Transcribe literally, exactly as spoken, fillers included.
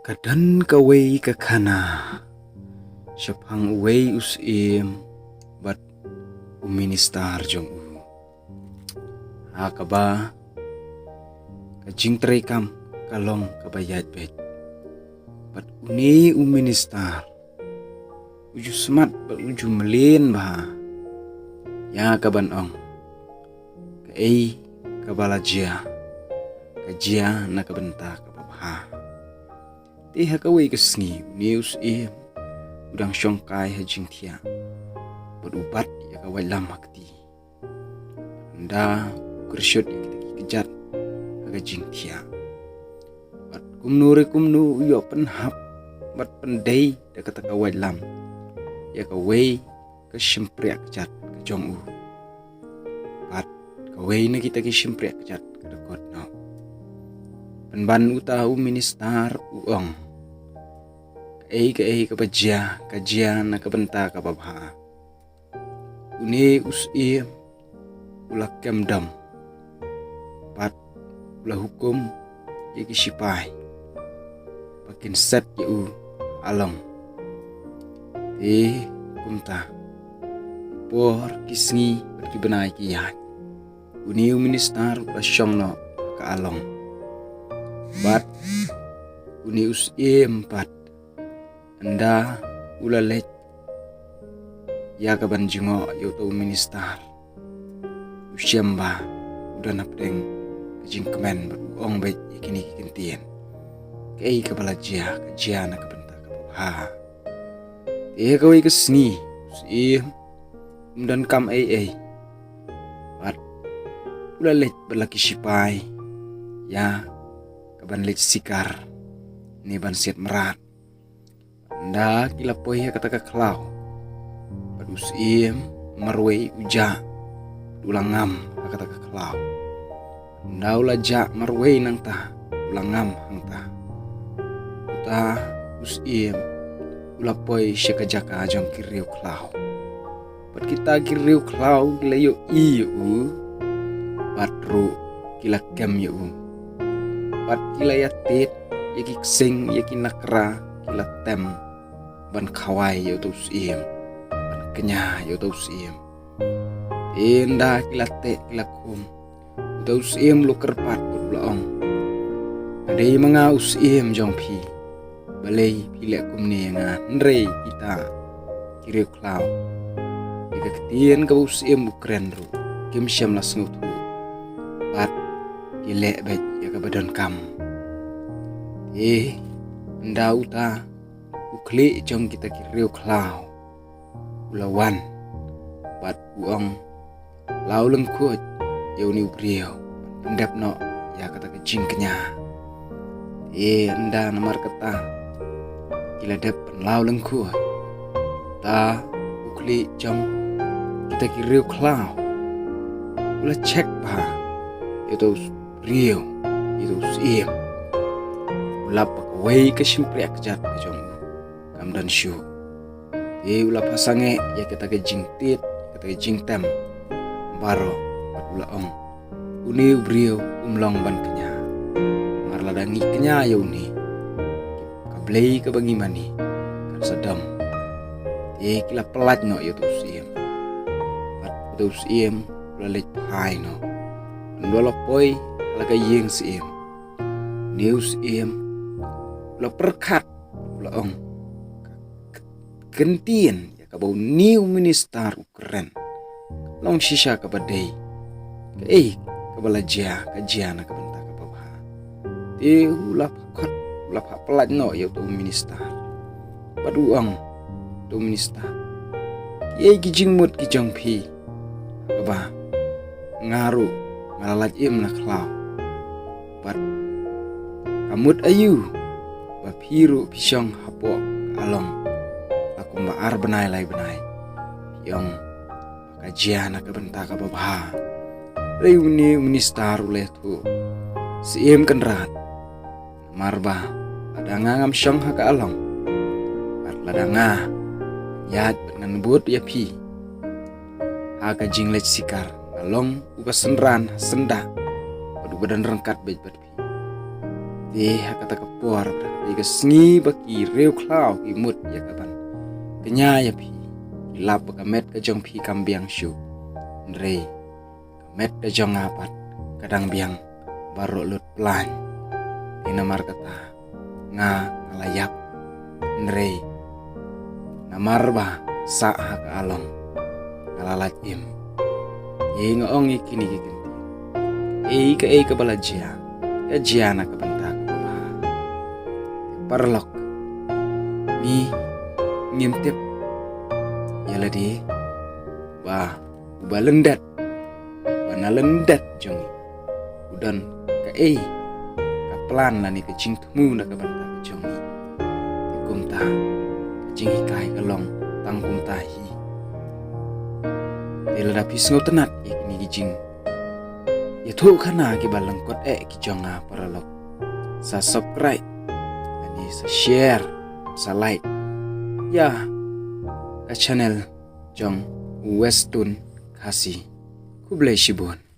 Ka don kawei ka khana shaphang uwei u syiem bad u minister jong u, ha kaba ka jingtrei kam ka long kaba ïaid beit. Bad une u minister u ju smat bad u ju mlien bha ïa kaban ong, kaei kaba la jia, ka jia na ka bynta kaba bha. Te ha kawei ka sngi une u syiem u dang shongkai ha jingthiah bad u bat ïa ka waitlam ha kti. Ynda u kyrshut ïa kita ki kjat ha ka jingthiah. Bad kumno re kumno u ïoh pynhap bad pyndei da kata ka waitlam ïa kawei ka shympriah kjat ka jong u. Bad kawei na kita ki shympriah kjat ka da kut noh. Pynban uta u minister u ong, kaei kaei kaba jia, ka jia na ka bynta kaba bha. Une u syiem u la kem dom bad u la hukum ïa ki shipai ba kin set ïa u ha long. Te kumta, por ki sngi bad ki bnai ki ïaid, une u minister u la shong noh ha ka long. Bad une u syiem pat, ynda u la leit ïa kaban jngoh ïa uta u minister, u shem ba u don hapdeng ka jingkmen bad u ong beit ïa kine ki kyntien, kaei kaba la jia, ka jia na ka bynta kaba bha. Te ha kawei ka sngi u syiem um don kam ei ei bad u la leit bad la ki shipai ïa kaban leit sikar ne ban siat mrad. Ynda ki la poi ha kata ka khlaw, bad u syiem marwei u jah, u la ngam ha kata ka khlaw. Ynda u la jah marwei nangta, u la ngam hangta. Uta u syiem u la poi sha ka jaka jong ki riew khlaw. Bad kita ki riew khlaw ki la ïohi ïa u, bad ruh ki la kem ïa u. Bad ki la ïatied ïa ki ksing, ïa ki nakra, ki la tem ban khawai ïa uta u syiem, ban kñia ïa uta u syiem. Te ynda ki la teh ki la khum, uta u syiem u la kyrpad bad u la ong, nga dei ma nga u syiem jong phi, balei phi leh kumne ïa nga? Hynrei kita ki riew khlaw, ïa ka ktien kaba u syiem u kren ruh kim shym la sngewthuh, bad ki leh beit ïa kaba donkam. Te ynda uta u khlieh jong kita ki riew khlaw u la wan bad u ong, la u lyngkhuid ïa une u briew, pyndep noh ïa kata ka jingkñia. Te ynda namar kata ki la dep ban la u lyngkhuid, uta u khlieh jong kita ki riew khlaw u la check bha ïa uta u briew, ïa uta u syiem. U lap ba kawei ka shympriah kjat ka jong u kam don shuh. Te u la phah sangeh ïa kata ka jingtied, kata ka jingtem baroh, bad u la ong, une u briew um long ban kñia. Namar lada ngi kñia ïa une, ka blei kaba ngi mane kan sa dom. Te ki la pyllait noh ïa uta u syiem. Bad uta u syiem u la leit phai noh. Ynda u la poi ha la ka ïing syiem, une u syiem u la pyrkhat, u la ong, ka ktien ïa kaba une u minister u kren long shisha kaba dei. Kaei kaba la jia, ka jia na ka bynta kaba bha. Te u la phah khot, u la phah pyllait noh ïa uta u minister. Bad u ong, uta u minister, kiei ki jingmut ki jong phi, kaba nga ruh nga la lait im na khlaw? Bad ka mut aïu ba phi ruh phi shong hapoh ka long la kumba ar bnai lai bnai? Phi ong ka jia na ka bynta kaba bha. Hynrei une u minister u la ïathuh, Syiem Kynrad, namar ba lada nga ngam shong ha ka long, bad lada nga ïaid bad ngan bud ïa phi ha ka jingleit sikar, nga long uba synran ha syndah bad uba don ryngkat beit bad phi. Te ha kata ka por, ha kata ka sngi ba ki riewkhlaw ki mut ïa ka ban kñia ïa phi, ki lap ba ka met ka jong phi kam biang shuh. Hynrei ka met ka jong nga pat ka dang biang baroh lut plan. Te namar kata nga, nga la ïap. Hynrei namar ba sah ha ka along, nga la lait im. Ïa nga ong ïa kine ki kyntien. Ei ka ei kaba la jia, ka jia na ka bynta kaba bha. Te paralok, ngi ngim tip ïa lade ba, ba lyndet, ba na lyndet jong ngi u don kaei ka plan lane ka jingthmu na ka bynta ka jong ngi. Te kumta ka jinghikai ka long tang kumta hi. Te lada phi sngewtynnat ïa kine ki jingïathuhkhana kiba lyngkot eh ki jong nga, paralok, sa subscribe lane sa share, sa like ïa ka channel jong Western Khasi. Khublei shibun.